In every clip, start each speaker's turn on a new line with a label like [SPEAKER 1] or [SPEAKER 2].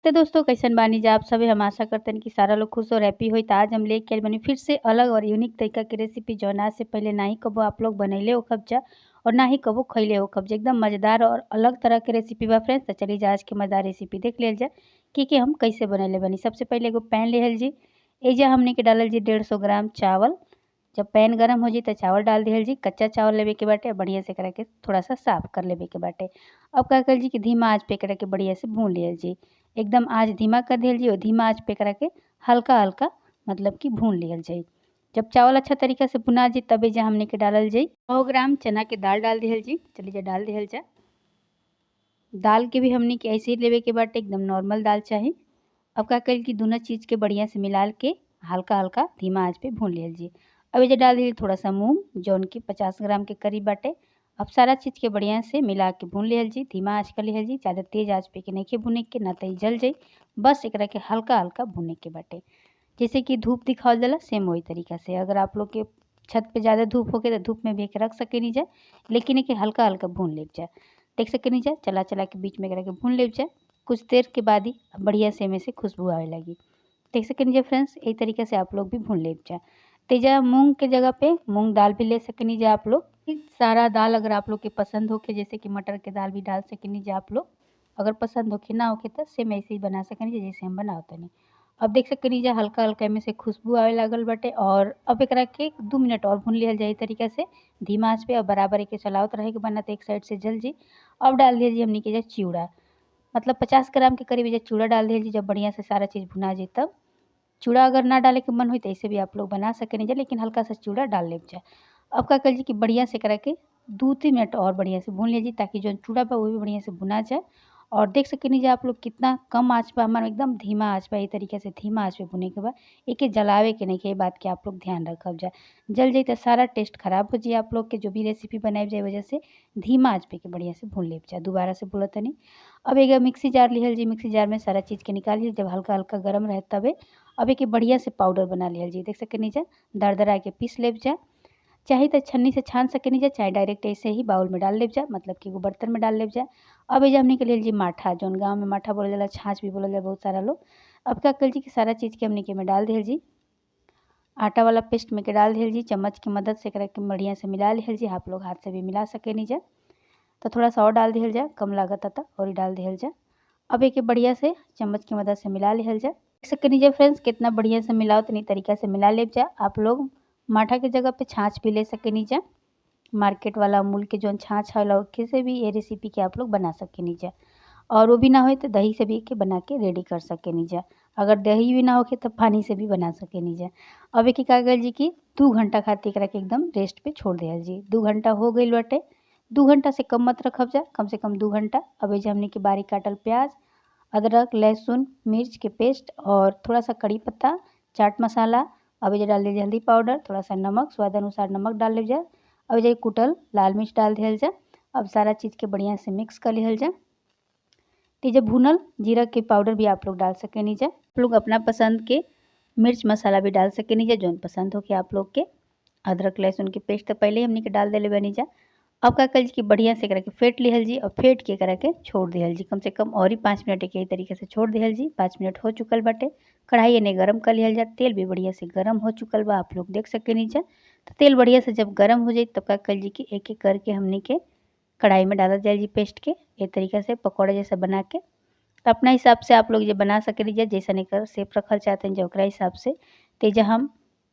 [SPEAKER 1] तो दोस्तों कैसन बानी जा आप सभी। हम आशा करते हैं कि सारा लोग खुश और हैप्पी होई। तो आज हम लेके आइल बानी फिर से अलग और यूनिक तरीका के रेसिपी जौन आज से पहले ना ही कबो आप लोग बनैले हो कब्जा और ना ही कबो खैले हो कब्जा। एकदम मज़ेदार और अलग तरह के रेसिपी बा फ्रेंड्स। तो चलिए आज के मज़ेदार रेसिपी देख लियल जाए कि हम कैसे बनैले बनी। सबसे पहले एगो पैन लिहल जी, एजा हमने के डालल जी 150 ग्राम चावल। जब पैन गरम हो जी तो चावल डाल दिहल जी। कच्चा चावल लेवे के बाटे, बढ़िया से एकरा के थोड़ा सा साफ़ कर लेवे के बाटे। अब का कर जी कि धीमा आँच पे एकरा के बढ़िया से भून लिहल जी। एकदम आँच धीमा कर दिहल जी और धीमा आँच पे एकरा के हल्का हल्का मतलब कि भून लिहल जाई। जब चावल अच्छा तरीका से भुना जी तब एजा हमने के डालल जाई 100 ग्राम चना के दाल डाल दिहल जी। चलिए जा डाल दिहल जा। दाल के भी हमने के ऐसे ही लेवे के बाटे, एकदम नॉर्मल दाल चाही। अब का कर कि दोनों चीज़ के बढ़िया से मिला के हल्का हल्का धीमा आँच पे भून लिहल जी। अब एजा डाल दिहल थोड़ा सा मूँग जौन कि 50 ग्राम के करीब बाटे। अब सारा चीज़ के बढ़िया से मिला के भून लिहल जी। धीमा आँच कर लिहल जी, ज़्यादा तेज़ आँच पे के नहीं भुने के, ना तो जल जाई। बस एकरा के हल्का हल्का भुने के बाटे, जैसे कि धूप दिखावल जाला सेम वही तरीका से। अगर आप लोग के छत पे ज़्यादा धूप होके तो धूप में भी एक रख सकेनी जा, लेकिन एक हल्का हल्का भून ले जाए। देख सकेनी जा, चला चला के बीच में एकरा के भून ले जाए। कुछ देर के बाद ही बढ़िया से में से खुशबू आवे लगी। देख सकेनी जा फ्रेंड्स, यही तरीके से आप लोग भी भून ले जाए। तेजा मूँग के जगह पे मूँग दाल भी ले सकेनी जा आप लोग। सारा दाल अगर आप लोग के पसंद होके, जैसे कि मटर के दाल भी डाल सकेनी जा आप लोग। अगर पसंद होके ना होके तो सेम ऐसे ही बना सकेनी जैसे हम बनावतनी। अब देख सकेनी जा हल्का हल्का में से खुशबू आवे लागल बाटे। और अब एकरा के 2 मिनट और भून लिहल जाए तरीका से धीमा आँच पे और बराबर एके चलावत रहे के बना एक साइड से जल जी। अब डाल दिया जी हमनी के जा चिवड़ा, मतलब 50 ग्राम के करीब एजा चूड़ा डाल दिया जी। जब बढ़िया से सारा चीज़ भुना जी तब चूड़ा अगर ना डाले के मन हो तो ऐसे भी आप लोग बना सकेनी जा, लेकिन हल्का सा चूड़ा डाल ले जाए। अब का कर जी कि बढ़िया से एकरा के 2-3 मिनट और बढ़िया से भून लीजिए ताकि जो चूड़ा बा वो भी बढ़िया से भुना जाए। और देख सकेनी जा आप लोग कितना कम आँच पर, हमारा एकदम धीमा आँच पर, यही तरीके से धीमा आँच पे भुने के बाद एके जलावे के नहीं के बात के आप लोग ध्यान रखब जाए। जल जाए तो सारा टेस्ट खराब हो जाए आप लोग के जो भी रेसिपी बनाई जाए। वजह से धीमा आँच पे के बढ़िया से भून ले जाए। दोबारा से बोला तनी। अब एक मिक्सी जार लिहल जी, मिक्सी जार में सारा चीज़ के निकाल लिहल। जब हल्का हल्का गर्म रहे तबे अब एक बढ़िया से पाउडर बना लिहल जी। देख सकेनी जा दरदरा के पीस ले जाए। चाहे तो छन्नी से छान सकेनी जा, चाहे डायरेक्ट ऐसे ही बाउल में डाल ले जा, मतलब कि एगो बर्तन में डाल ले जा। अब एजा हमने के लेल जी माठा, जौन गाँव में माठा बोलल जाला, छाछ भी बोलल जाला बहुत सारा लोग। अब का कर जी कि सारा चीज़ के हमने के में डाल दिहल जी। आटा वाला पेस्ट में के डाल दिहल जी। चम्मच की मदद से एकरा के बढ़िया से मिला लिहल जी। आप लोग हाथ से भी मिला सकेनी जा। तो थोड़ा सा और डाल दिहल जा, कम लागत आता और डाल दिहल जा। अब एक बढ़िया से चम्मच की मदद से मिला लिहल जा। देख सकेनी जा फ्रेंड्स कितना बढ़िया से मिलाओ तनी तरीका से मिला ले जा। आप लोग माठा के जगह पे छाछ भी ले सकेनी जा। मार्केट वाला अमूल के जौन छाछ होला ओके से भी ये रेसिपी के आप लोग बना सकेनी जा। और वो भी ना हो तो दही से भी के बना के रेडी कर सकेनी जा। अगर दही भी ना होके तो पानी से भी बना सकेनी जा। अब एक का जी कि 2 घंटा खातिर एकरा के एकदम रेस्ट पे छोड़ दिहल जी। 2 घंटा हो गइल बाटे। 2 घंटा से कम मत रखब जा, कम से कम 2 घंटा। अब एजा हमने के बारीक काटल प्याज, अदरक, लहसुन, मिर्च के पेस्ट और थोड़ा सा कड़ी पत्ता, चाट मसाला। अब एजा डाल दिया हल्दी पाउडर, थोड़ा सा नमक, स्वाद अनुसार नमक डाल ले जाए। अब एजा कुटल लाल मिर्च डाल दिहल जाए। अब सारा चीज़ के बढ़िया से मिक्स कर लिहल जाए। तो जब भुनल जीरा के पाउडर भी आप लोग डाल सकेनी जा। आप लोग अपना पसंद के मिर्च मसाला भी डाल सकेनी जा, जौन पसंद हो के आप लोग के। अदरक लहसुन के पेस्ट तो पहले ही हमने के डाल दिले बनी जा। अब का कर जी कि बढ़िया से एकरा के फेंट लिहल जी और फेंट के एकरा के छोड़ दिहल जी। कम से कम और ही 5 मिनट के तरीके से छोड़ दिहल जी। 5 मिनट हो चुकल बाटे। कढ़ाई एने गरम कर लिहल जा। तेल भी बढ़िया से गरम हो चुकल बा, आप लोग देख सकेनी जा। तो तेल बढ़िया से जब गरम हो जाए तब का कर जी कि एक एक करके हमने के कढ़ाई में डालल जाए जी पेस्ट के, ये तरीका से पकौड़ा जैसा बना के। तो अपना हिसाब से आप लोग ये बना सकेनी जा, जैसा एकर शेप रखल चाहते हैं जो ओकरा हिसाब से। तो एजा हम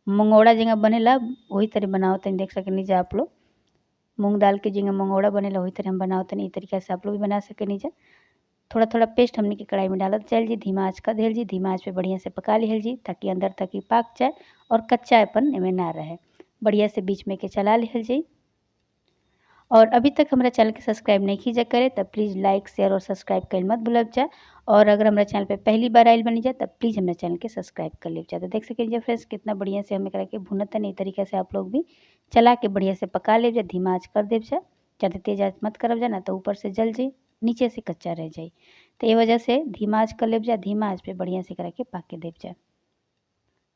[SPEAKER 1] मंगोड़ा जेंगा बनेला वही तरह बनावतनी, देख सकेनी जा आप लोग। मूँग दाल के जिंगा मंगोड़ा बनेला वही तरह हम बनावतनी। ई तरीका से आप लोग भी बना सकेनी जा। थोड़ा थोड़ा पेस्ट हमने के कढ़ाई में डालत जाइल जी। धीमा आँच कर दिहल जी। धीमा आँच पे बढ़िया से पका लिहल जी ताकि अंदर तक ही पाक जाए और कच्चापन एमे ना रहे। बढ़िया से बीच में के चला लिहल जी। और अभी तक हमारा चैनल के सब्सक्राइब नहीं कीजिए करे तब प्लीज़ लाइक, शेयर और सब्सक्राइब कर मत भूलब जा। और अगर हमारा चैनल पे पहली बार आयल बनी जाए तब प्लीज़ हमारे चैनल के सब्सक्राइब कर ले जा। तो देख सकें फ्रेंड्स कितना बढ़िया से हम एकरा के भुनत नहीं तरीका से आप लोग भी चला के बढ़िया से पका ले जा। धीमा आँच कर दे जा, ज़्यादा तेज आँच मत करब जा, ना तो ऊपर से जल जाए नीचे से कच्चा रह जाए। तो ये वजह से धीमा आँच कर ले जा। धीमा आँच पे बढ़िया से एकरा के पाके दे जा।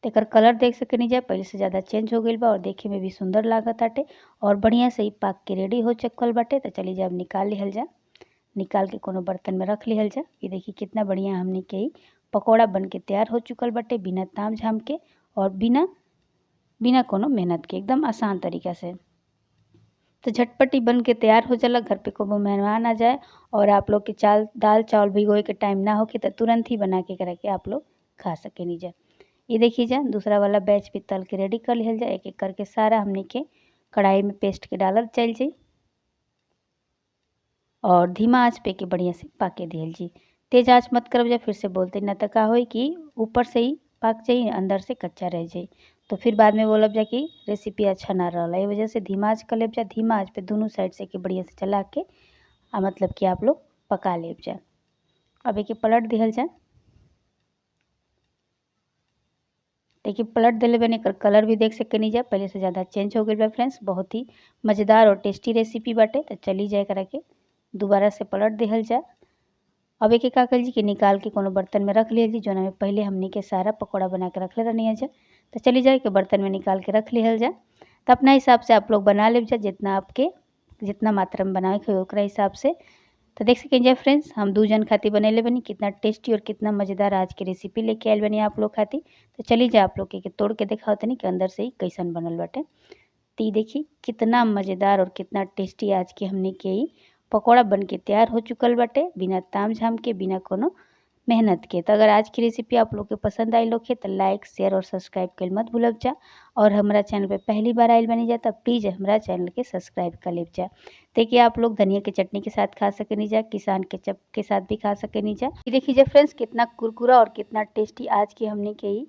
[SPEAKER 1] तो एकर कलर देख सकेनी जा पहले से ज़्यादा चेंज हो गइल बा और देखे में भी सुंदर लागत आटे और बढ़िया से ही पाक के रेडी हो चुकल बाटे। तो चलिए जब निकाल लिहल जा। निकाल के कोनो बर्तन में रख लिहल जा। ये देखिए कितना बढ़िया हमने के पकौड़ा बन के तैयार हो चुकल बाटे, बिना ताम झाम के और बिना बिना कोनो मेहनत के, एकदम आसान तरीका से। तो झटपट ही बन के तैयार हो जाला। घर पे कोनो मेहमान आ जाए और आप लोग के चाल दाल चावल भिगोए के टाइम ना होके तो तुरंत ही बना के करा के आप लोग खा सकेनी जा। ये देखिए जा दूसरा वाला बैच भी तल के रेडी कर लिहल जा। एक एक करके सारा हमने के कढ़ाई में पेस्ट के डालल चल जाई और धीमा आँच पे के बढ़िया से पाके दिहल जी। तेज़ आँच मत करब जा, फिर से बोलते ना तो का होई कि ऊपर से ही पाक जाई, अंदर से कच्चा रह जाई, तो फिर बाद में बोलब जा कि रेसिपी अच्छा ना रहल। एही वजह से धीमा आँच कर लेब जा। धीमा आँच पे दोनों साइड से के बढ़िया से चला के आ मतलब कि आप लोग पका लेब जा। अब एके पलट दिहल जा। देखिए पलट दिले बने, एकर कलर भी देख सकेनी जा, पहले से ज़्यादा चेंज हो गइल बा फ्रेंड्स। बहुत ही मज़ेदार और टेस्टी रेसिपी बाटे। तो चली जाए एकरा के दोबारा से पलट दिहल जा। अब एके का कइल जी कि निकाल के कोनो बर्तन में रख लिहल जी, जौना में पहले हमनी के सारा पकौड़ा बना के रखले रहनी जा। तो चली जाए के बर्तन में निकाल के रख लिहल जा। तो अपना हिसाब से आप लोग बना लेब जा, जितना आपके जितना मात्रा में बनावे के ओकरा हिसाब से। तो देख सकें जा फ्रेंड्स, हम दो जन खातिर बनैले बनी, कितना टेस्टी और कितना मज़ेदार आज के रेसिपी लेके आयल बनी आप लोग खातिर। तो चली जा आप लोग के तोड़ के दिखाओ तनी कि अंदर से ही कैसन बनल बाटे। तो ये देखी कितना मज़ेदार और कितना टेस्टी आज के हमने के ई पकौड़ा बन के तैयार हो चुकल बाटे, बिना ताम झाम के, बिना कोनो मेहनत के। तो अगर आज की रेसिपी आप लोग के पसंद आई होखे तो लाइक शेयर और सब्सक्राइब कइल मत भूलब जा। और हमारा चैनल पे पहली बार आइल बनी जा तो प्लीज़ हमारा चैनल के सब्सक्राइब कर लेब जा। देखिए आप लोग धनिया के चटनी के साथ खा सकेनी जा, किसान केचप के साथ भी खा सकेनी जा। ये देखिए जा फ्रेंड्स कितना कुरकुरा और कितना टेस्टी आज के हमने के ई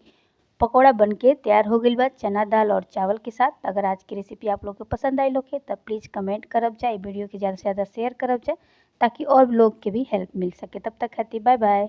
[SPEAKER 1] पकौड़ा बन के तैयार हो गइल बा चना दाल और चावल के साथ। अगर आज की रेसिपी आप लोग के पसंद आई होखे तब प्लीज़ कमेंट करब जा, वीडियो के ज़्यादा से ज़्यादा शेयर करब जा, ताकि और लोग के भी हेल्प मिल सके। तब तक खातिर बाय बाय।